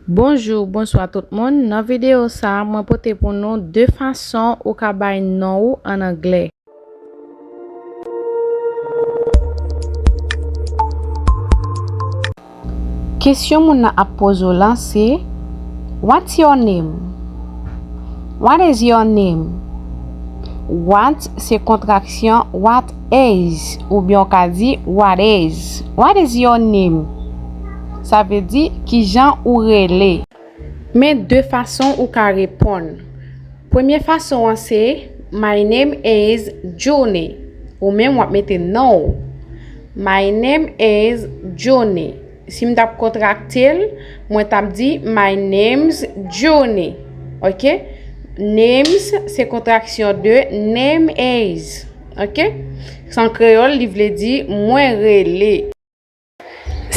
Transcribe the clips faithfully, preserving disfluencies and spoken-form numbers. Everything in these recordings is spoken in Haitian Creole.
Bonjou, bonswa tout moun. Nan videyo sa a, mwen pote pou nou de fason ou ka bay non ou an anglè. Kesyon moun nan ap poze w lan se, "What's your name?" What is your name? What se kontraksyon what is, oubyen w ka di what is. What is your name? Sa vle di kijan ou rele. Men de fason ou ka reponn. Premye fason an se, "My name is Johnny." Ou menm w ap mete non w. "My name is Johnny." Si m t ap kontrakte l, mwen t ap di, "My name's Johnny." Ok? Name's se kontraksyon de name is. Ok? An kreyòl, li vle di mwen rele.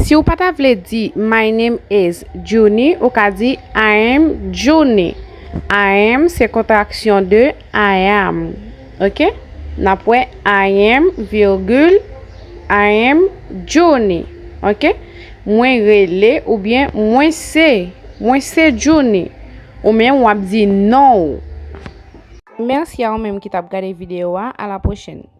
Si w pa ta vle di, "My name is Johnny," ou ka di, "I am Johnny." I am se kontraksyon de I am. Ok? N ap wè I am, virgule, I am Johnny. Ok? Mwen rele oubyen mwen se, mwen se Johnny. Ou menm w ap di non w. Mèsi a ou menm ki t ap gade videyo a. A la pwochèn.